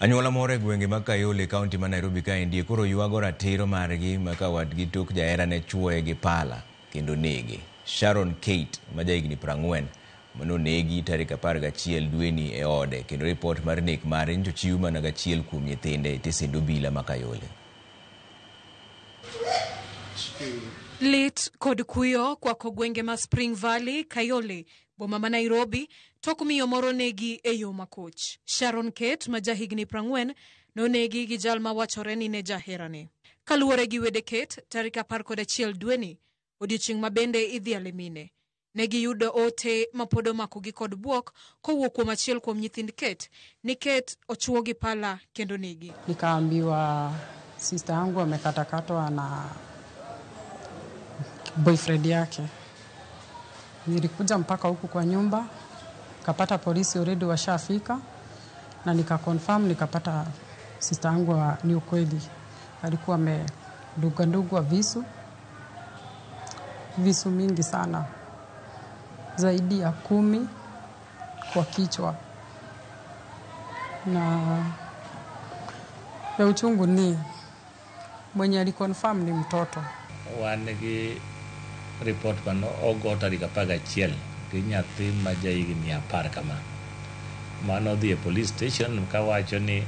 Anyuola moro e gwenge mag Kayole e kaunti ma Nairobi kaendi koro ywago ratiro margi ma ka wadgi tok jaherane chuoye gi pala kendo nege. Sharon Kate ma jahigni 40 manonegi tarik 11 dweni e ode kendo ripot mar nek mare nyocha ochiw mana gachiel kuom nyithinde e tesend obila ma Kayole. Lit kod kuyo kwako gwenge ma Spring Valley, Kayole, boma ma Nairobi, tok miyo moro negi e yo makoch. Sharon Kate ma jahigni 40 nonegi gi jal ma wachore ni ne jaherane. Kaluwore gi wede Kate, tarik 11 dweni, odiechieng' ma bende idhiale mine. Ne giyudo ote ma pod omakogi kod bwok kowuok kuom achiel kuom nyithind Kate ni Kate ochuo gi pala kendo negi. Nikaambiwa sister yangu amekatakatwa na boyfriend yake. Nilikuja mpaka huku kwa nyumba, kapata polisi already washafika, na nika confirm nikapata sister yangu ni ukweli alikuwa amedungwa visu, visu mingi sana, zaidi ya 10 kwa kichwa. Na ya uchungu ni mwenye aliconfirm ni mtoto. Wan gi report mano ogo tarik 11 gi nyathi ma jahigni 10 kama. Mano odhi e police station kawacho ni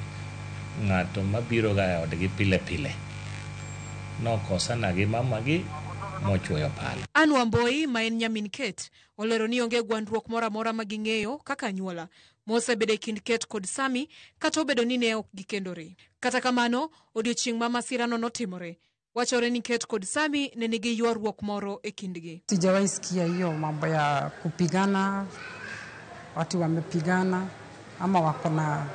ng'ato mabiro ga e odgi pile pile nokosana gi mamagi mochuoyo pala. Ann Wamboi ma en nyamin Kate olero ni onge gwandruok moro amora ma ging'eyo kaka anyuola mosebedo e kind Kate kod Sami kata obedo ni ne ok gikendore. Kata kamano, odiechieng' ma masirano notimore, wachore ni Kate kod Sami ne nigi ywaruok moro e kindgi. Sijawahi sikia hiyo mambo ya kupigana, watu wamepigana ama wako na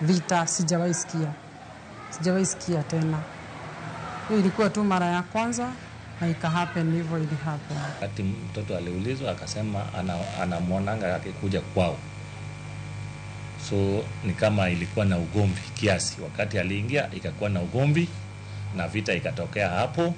vita, sijawahi sikia. Sijawahi sikia tena. Hiyo ilikuwa tu mara ya kwanza na ika happen hivyo ili happen. Wakati mtoto aliulizwa akasema anamwonanga akikuja kwao. So ni kama ilikuwa na ugomvi kiasi. Wakati aliingia ikakuwa na ugomvi na vita ikatokea hapo,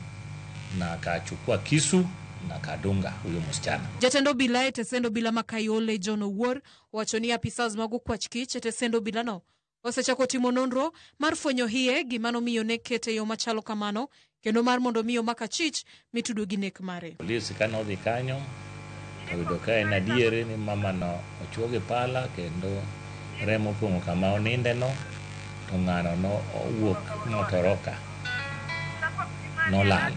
na akachukua kisu na akadunga huyo msichana. Jatend obila e tesend obila ma Kayole John Owuor owacho ni apisas mag okwach kich e tesend obilano osechako timo nonro mar fwenyo hie gima nomiyo ne kete e yo machalo kamano kendo mar mondo mi omak achich mitudo gi nek mare. Polisi kane odhi kanyo oyudo ka en adieri ni mamano ochuo gi pala kendo remo opong'o kama onindeno, to ng'ano no owuok motoroka nolal.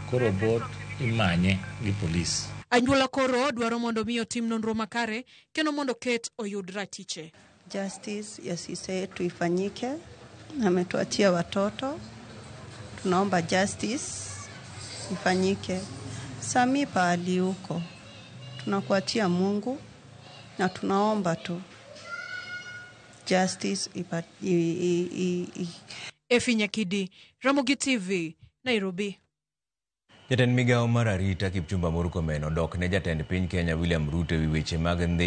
Koro bot imanye gi polis. Anyuola koro dwaro mondo mi otim nonro makare kendo mondo Kate oyud ratiche. Justice ya sisi yetu ifanyike. Ametuachia watoto, tunaomba justice ifanyike. Sami pahali huko tunakuachia Mungu na tunaomba tu justice Efi Nyakidi, Ramogi TV, Nairobi. Jatend migawo mar arita Kipchumba Murkomen odok ne jatend piny Kenya William Ruto ewi weche mag ndhi